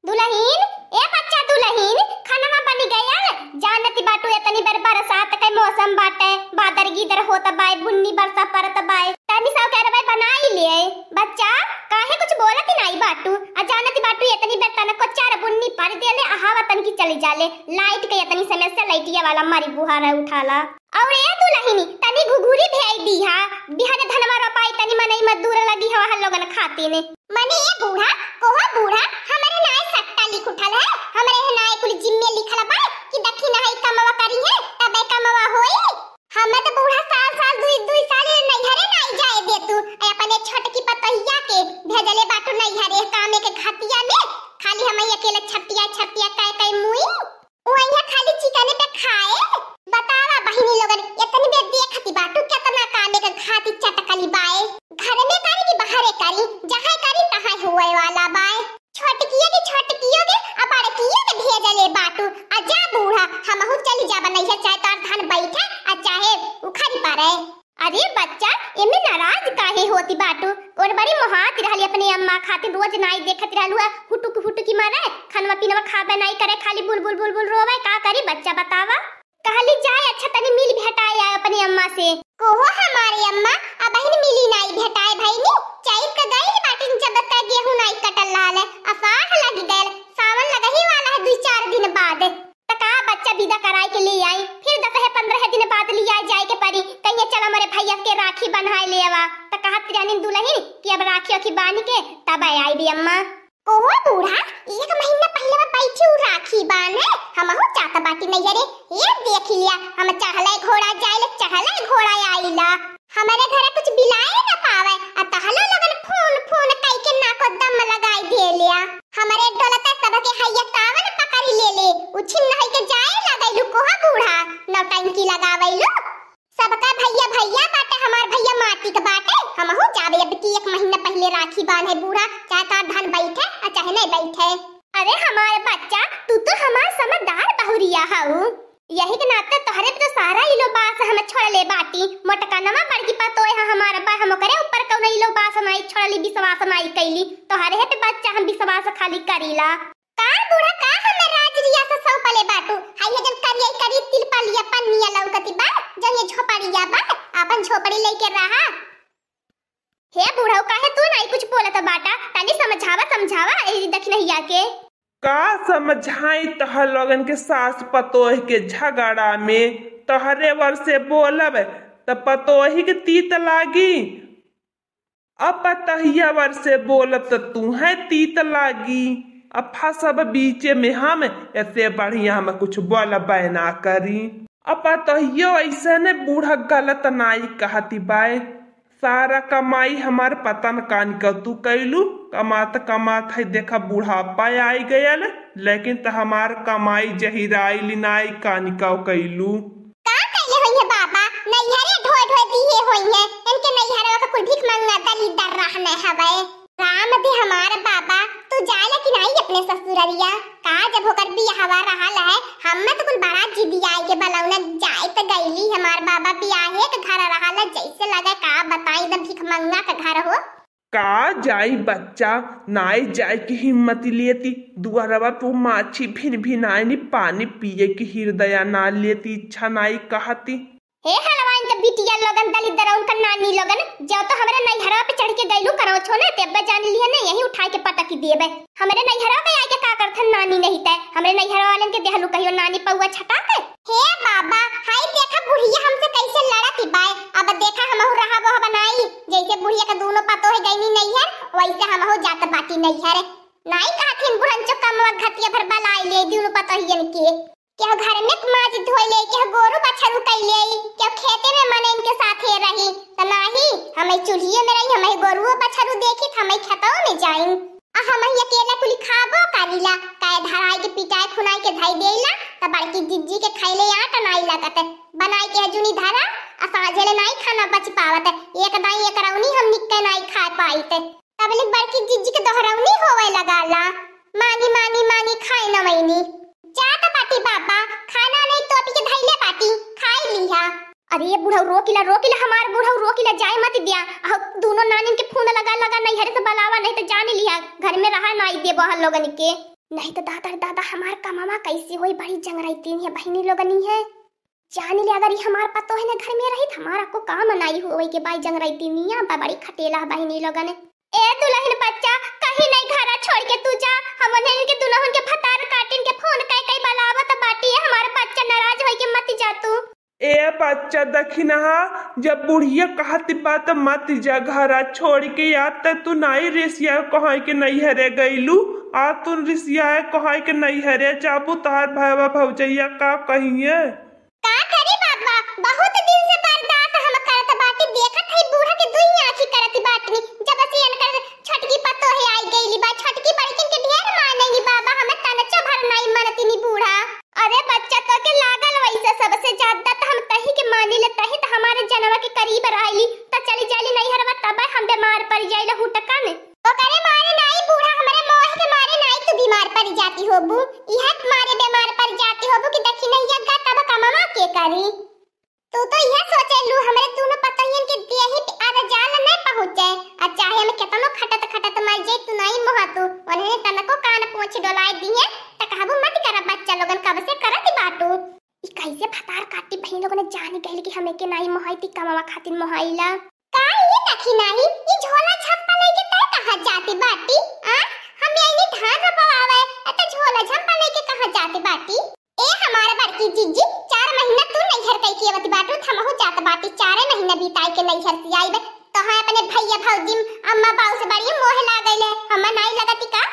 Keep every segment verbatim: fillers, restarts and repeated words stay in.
दुलहिन, ए बच्चा दुलहिन, खानवा बनि गयल? जानति बाटू एतनी बेर बरसात के मौसम बाटे, बादर गीदर होत बाय, बुन्नी बरसा परत बाय। तनी साव के अरबाई बनाई ले। बच्चा, काहे कुछ बोलत नाई बाटू? आ जानति बाटू एतनी बेर तनको चार बुन्नी पर देले, आ हवा तनकी चली जाले। लाइट के एतनी समस्या, लाइटिया वाला मारी बुहार उठाला। और ए दुलहिनी, तनी घुघुरी भेज दीहा, बिहान धनवा रोपाई, तनी मनई मजदूर लगी हवा हर लोगन खातिन। मने ए बूढ़ा, कोहो बूढ़ा, हमरे नाय सट्टा लिख उठल है, हमरे नाय कुल जिम्मे लिखल बा कि दखिन है कमवा करी है, तबे कमवा होई। हमें तो बूढ़ा साल साल दुई दुई साल नैहरे नाई जाए दे तू, ए अपने छोटकी पतोहिया के भेजले बाटू नैहरे कामे के घतिया में, खाली हम अकेले छटिया छटिया कै कै मुई। वहिया खाली चिकने पे खाए। बतावा बहिनी लोगन, एतनी बेर देखती बाटू केतना कामे के घाती चटकली बाए। घर में करी कि बाहरे करी, जहाँ करी तहाँ हुए वाला बाए। छोटकिया के छोटकियो के आ बड़कियो के भेजले बाटू। आ जा बूढ़ा, हमहू चली जाबा नैहर, चाहे तोर धान बैठे आ चाहे उखड़ी पड़े। अरे बच्चा, एमे नाराज काहे होती बाटू? और बड़ी मोहात रहली अपने अम्मा खातिर, रोज नाई देखत रहलू है, हुटुक हुटुकी मारे, खानवा पीनवा खाबे नाई करे, खाली बुलबुल बुलबुल रोवे, का करी बच्चा बतावा? कहली जाए अच्छा तनी मिल भेटाए आए अपने अम्मा से। कोहो हमारे अम्मा, अबहिन मिली नाई भेटाए भइनी, चैत क गइल बाटिन जब तक गेहूं नाई कटल रहल है, असाढ़ लग गयल, सावन लगही वाला है दुई चार दिन बाद। त का बच्चा विदा कराए के ले आई, फिर दसहे पन्द्रह दिन बाद लिया जाए के पड़ी। कहिए चला मोरे भैया के राखी बन्हाए ले आवा। त कहत रहनी दुलहिन कि अब राखी ओखी बांध के तब आई भी अम्मा। कोहो बूढ़ा, एक महीना पहिले में बैठी उ राखी बांधे, हमहू जात बाटी नैहरे। ये देख लिया, हम चढ़ले घोड़ा जाइले, चढ़ले घोड़ा आइला। हमरे घरे कुछ बिलाए न पावे, आ तहला लगन फोन फोन कई के नाको दम लगाई दे लिया। हमरे डोलता सबके हैया तावन पकड़ी ले ले, उछिन नहीं के जाए लगैलू कोहा बूढ़ा, नौटंकी लगावैलू। सबका भैया भैया बाटे, हमार भैया माटी के बाटे, हमहू जाबे अब की एक महीना पहिले राखी बांधे बूढ़ा, चाहे तार धान बैठे आ चाहे नहीं बैठे। अरे हमार बच्चा, तू तो हमार समझदार बहुरिया हऊ। यही के नाते तोहरे पे तो सारा इलो बास हम छोड़ले बाटी। मोटकनवा बड़की पतोय ह हमार बा, हम ओकरे ऊपर कौनो इलो बास नाई छोड़ली, विश्वास नाई कैली। तोहरे पे बच्चा हम विश्वास खाली करीला। का बूढ़ा, का हमर राज रियासत सौंपले बाटू? हाय ये जन करिया करी तिलपलिया पन्निया लौकती बा, जन ये झोपड़िया बा, आपन झोपड़ी लेके रहा। हे बुढ़ऊ, काहे तू नाई कुछ बोलत बाटा? तनी समझावा, समझावा ए दखिनहिया के। का समझाई तह लोगन के सास पतोह के झगड़ा में? तोहरे वर से बोलब त पतोही के तीत लागी, अब पतहिया वर से बोलब त तूहे तीत लागी। अब फंसब बीचे में हम, ऐसे बढ़िया हम कुछ बोलबे ना करी। अब पतहियो ऐसे ने बूढ़ा गलत नाई कहती बाय। सारा कमाई हमार पता न कानिका तू कैलू, कमात कमात है देखा बुढ़ापा आई गयल, लेकिन त हमार कमाई जहिराइल नाई कानिका कैलू। का कैले होइहे बाबा, नैहरे ढोए ढोए दिहे होइहे, इनके नैहरवा का कुल भीख मंगा दलिद्दर रहने हवे। राम दे हमार बाबा, तू जाए कि नाई अपने ससुररिया? का जब होकर बियाहवा रहल है, हम तो कुल बड़ा जिदियाई के बलौना जाए त गईली। हमार बाबा बियाहे के घर रहल है, जैसे लगे का बताई द भीख मंगा के घर हो। का जाई बच्चा, नाई जाए की हिम्मत लेती, दुआरवा पे माछी भिन भिनाइनी, पानी पिए की हृदया ना लेती, इच्छा नाई कहती। हे हलवाइन के बिटिया लोगन, दलिद्दर उनकर नानी लोगन, जब तो हमरे नैहरवा पे चढ़ के गइलू करौछो ने, ते अब्बे जान लिहे ने, यही उठाए के पटक देबे। हमरे नैहरवा पे आए के का करथन नानी नहीं ते, हमरे नैहरवा वालन के देहलू कहियो नानी पौआ छटा के। हे बाबा, हाय देखा बुढ़िया हमसे कैसे लड़त बाय। अब देखा हमहू रहा वो बनाई, जैसे बुढ़िया के दोनों पतोह गईनी नैहर, वैसे हमहू जात बाटी नैहर। नाई कहथिन बुढ़न चो कमवा घतिया भर बलाई ले दोनों पतोहियन के। केहू घर में माज धोई ले, केहू गोरू बछरू कई ले, केहू खेते में मने इनके साथे रही, त नाही, हमें चूल्हिए में रही, हमें गोरुओ बछरू देखी, त हमें खेतों में जाई। आ हम ही अकेला कुली खाबो करीला, काहे धराई के पिटाए खुनाई के धई देला, त बड़की जिज्जी के खैले आट नाई लगत। बनाई के हजूनी धरा, आ साँझे ले नाई खाना बच पावत। एक दाई एक रौनी हम निक्के नाई खा पाइत। तबले बड़की जिज्जी के दोहरौनी होवे लगाला, मानी, मानी, मानी, खाए न मैनी। जात बाटी बाबा, खाना नहीं तोपी के धैले बाटी, खाई लिहा। अरे ये बुढ़ऊ रोकिला, रोकिला, हमार बुढ़ऊ रोकिला, जाए मत दिया। अहो, दोनों नानिन के फोन लगा, लगा, नैहरे से बलावा, नहीं तो जाने लिहा, घर में रहा नाई देबो हर लोगन के। नहीं तो दादा रे दादा, हमार कमवा कैसे होई? बड़ी जंगरैतिन है बहिनी लोगनी है। जान ले, अगर ई हमार पतोह न घर में रही, त हमारा को काम नाई होवे के बाई। जंगरैतिनिया बा, बड़ी खटेला बहिनी लोगन। ए दुलहिन बच्चा, कहीं नहीं घरा छोड़ के तू जा। हम उन्हें के दुलहन के भतार काटिन के फोन कई कई बलावत बाटी, हमार बच्चा नाराज होई के मत जा तू। ए बच्चा दखिनहा, जब बुढ़िया कहत बा त मत जा घरा छोड़ के। या त तू नाई रिसिया कहाई के नैहरे गइलू, आ तू रिसिया कहाई के नैहरे जाबू, तोहार भैया भौजैया का कहिए? का करी बाबा, बहुत दिन से बर्दाश्त हम करत बाटी। देखत है बूढ़ा के दुई आँखी करत बाटनी, जब से इनकर छोटकी पतोह आई गईली बा। छोटकी बड़किन के ढेर मानेली बाबा, हमें तनचा भर नाई मनतिनी बूढ़ा। अरे बच्चा, तो के लागल वैसे सबसे ज्यादा त हम तही के मानी ले, तही त हमारे जनवा के करीब रहली, त चली जाली नैहरवा, तब हम बीमार पड़ जाइला हुटकन। ओकरे मारे नाई बूढ़ा, हमरे मोह के मारे नाई तू बीमार पड़ जाती होबू, इहे मारे बीमार पड़ जाती होबू कि दखिनैया गा तब कमवा के करी। तू तो इहे सोचे लू हमरे दोनों पतोहियन के देही पे आर जाल न पहुँचे, आ चाहे हम केतनो खटत खटत मर जाई, तू नाई मोहा तू, उन्हें तनको कान पोंछ डोलाए दिए, त कहबू मत कर बच्चा लोगन, कब से करत बाटू। ई कैसे भतार काटी बहिन लोगन जान गइल कि हमें के नाई मोहाई ती कमावा खातिर मोहाइला। का ये देखी नाही, ई झोला झप्पा लेके तय कहाँ जाती बाटी? आ, हम यही धान रोपवावे, अत झोला झप्पा लेके कहाँ जाती बाटी? ए हमार बड़की जीजी, चार महीना तू नैहर कई के आवत बाटू, त हमहू जात बाटी, चारे महीना बिताई के नैहर से आइबे, तो हाँ अपने भैया भौजी, अम्मा बाऊ से बड़ी मोह लागल है, हम्मा नाई लगती का?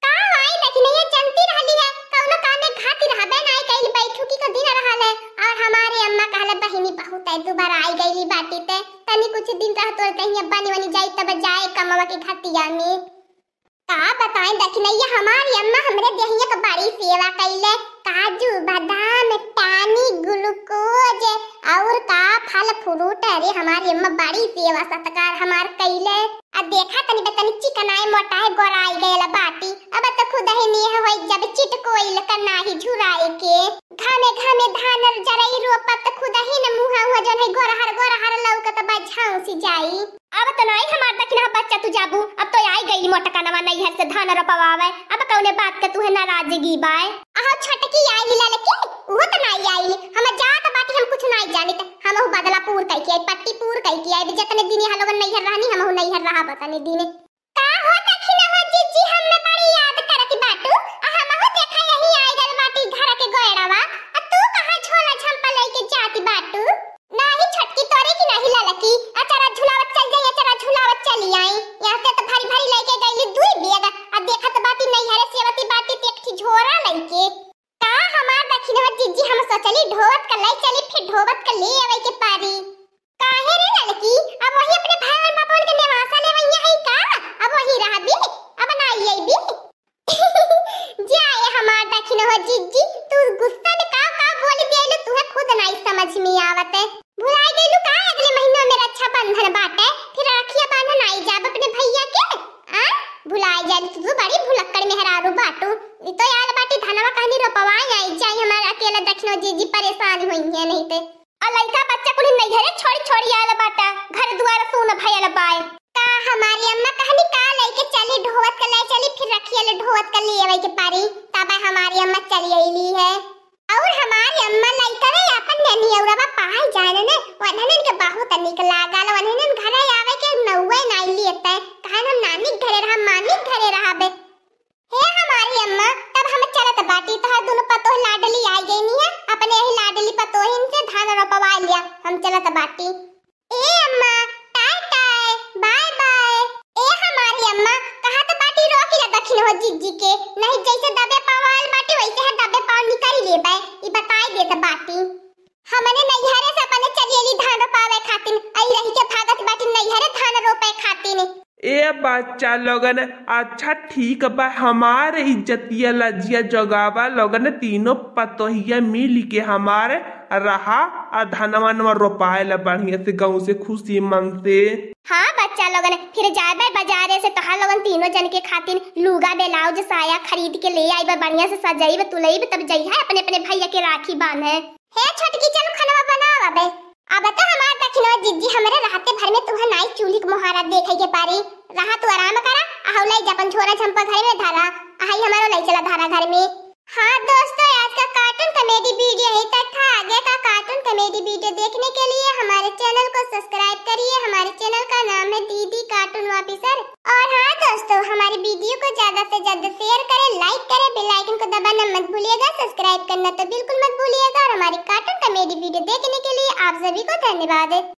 का आई लेकिन ये जनती रहली है, कौनो काम में घाती रहबे नाई कइल, बैठू की को दिन रहल है, और हमारे अम्मा कहले बहिनी बहुत है, दोबारा आई गईली बाटी ते, तनी कुछ दिन रह तोर कहीं अब्बा निवनी जाई तब जाए कमवा के घातिया में। का बताएं दखिनैया, हमारी अम्मा हमरे देहिया के बड़ी सेवा कइले, काजू, बादाम, टानिक, ग्लूकोज और का फल फ्रूट, अरे हमारी अम्मा बड़ी सेवा सत्कार हमार कइले। आ देखा तनी बे तनी चिकनाए मोटाए गोराई गयल बाटी, अब त खुद ही नेह होई जब चिटकोइल का नाही झुराए के। घामे घामे धान जरई रोपत खुद ही न मुहा हुआ जौन है गोरहर गोरहर लौकत बा झांसी जाई। अब त नाई हमार दखिनहा बच्चा तू जाबू, अब तो आई गई मोटकनवा नैहर से धान रोपवावे, अब कौने बात के तुहे नाराजगी बाय? अहो छोटकी आई ललकी, उहो त नाई आई, हम जात बाटी हम कुछ नाई जानित, हमहू बदला पूर कइके आई, पट्टी पूर कइके आई, जितने दिन यहाँ लोगन नैहर रहनी हमहू नैहर रहा बतने दिन। का हो दखिनहा जीजी, हम्मे बड़ी याद करत बाटू, आ हमहू देखा यही आई गल बाटी घर के गोड़वा, आ तू कहाँ झोला झंपा लइके जाती बाटू? नाही छोटकी तोरे की नाही ललकी, अचारा झुलावत चल जाई, अचारा झुलावत चली आई। यहाँ से त भरी भरी लइके गईली दुई बैग, आ देखत बाटी नैहरे सेवती बाटी त एक ठी झोरा लइके। का हमार दखिनहा जीजी, हम सोचली ढोवत क लई चली, फिर ढोवत क ले आवे के पारी। काहे रे ललकी, अब वही अपने भाई और बापन के नेवासा ले वही है का? अब वही रहबी, अब ना आईबी। जा ए हमार दखिनहा जीजी, तू गुस्सा में का का बोल देलू, तुहे खुद नाई समझ में आवत है। भुलाई गईलू का अगले महीना में रक्षाबंधन बाटे, फिर राखिया बांधन आई जाब अपने भैया के? आ? भुलाई जालू तू, तू बड़ी भुलक्कड़ मेहरारू बाटू। ई तो आयल बाटी धनवा कहनी रोपवाई आई जाई, हमार अकेला दखिनहा जीजी परेशान होई है नहीं ते। आ लइका बच्चा कुल नैहरे छोड़ी छोड़ी आयल बाटा, घर दुआर सून भयल बाय। का हमारी अम्मा कहनी का लइके चली ढोवत के ले चली, फिर रखिया ले ढोवत के ले आवे के पारी, तब हमारी अम्मा चली अइली है। और हमारी अम्मा लइका रे अपन ननियौरवा पाई जाने ने, वनहन के बहुत निक लागल, वनहन घरे आवे के नौवे नाई लेते, कहन हम नानी के घरे रहा, मामी के घरे रहबे। हे हमारी अम्मा, तब हम चलत बाटी, तोहर दुनो पतोह लाडली आई गईनी है, अपने यही लाडली पतोहिन से धान रोपवा लिया, हम चलत बाटी। ए अम्मा, टाय टाय, बाय बाय। ए हमारी अम्मा, कहत बाटी रोक ले दखिनहा जीजी के, नहीं जैसे दबे पाँव आयल बाटी वैसे है दबे पाँव निकाल लेबे, ई बताई देत बाटी। हमने नैहरे से अपने चलियली धान रोपावे खातिन, आई रही के भागत बाटी नैहरे धान रोपे खातिन। ए बच्चा लोगन, अच्छा ठीक बा, हमार इज्जतिया लजिया जोगावा लोगन, तीनों पतोहिया मिल के हमार रहा आ धनवा वनवा रोपाए ला बढ़िया से गाँव से खुशी मन से। हाँ बच्चा लोगन, फिर जाबे बाजारे से तोहार लोगन तीनों जन के खातिन लूगा ब्लाउज साया खरीद के ले आइबे, बढ़िया से सजइबे तुलइबे, तब जइहा अपने अपने भैया के राखी बांधे। हे छोटकी, चल खनवा बनावा बे। अब त हमार दखिनहा जीजी हमरे रहते भर में तुहे नाई चूल्ही के मोहारा देखे के पारी। रहा तू आराम करा, आ हौलाई जपन झोरा झंपा घर में धरा। आई हमारो लाई चला धारा घर में। हाँ दोस्तों, आज का कार्टून कॉमेडी वीडियो यहीं तक था। आगे का कार्टून कॉमेडी वीडियो देखने के लिए हमारे चैनल को सब्सक्राइब करिए। हमारे चैनल का नाम है दीदी कार्टून ऑफिसर। और हाँ दोस्तों, हमारी वीडियो को ज्यादा से ज्यादा शेयर करें, लाइक करें, बेल आइकन को दबाना मत भूलिएगा, सब्सक्राइब करना तो बिल्कुल मत भूलिएगा। और हमारी कार्टून कॉमेडी वीडियो देखने के लिए आप सभी को धन्यवाद।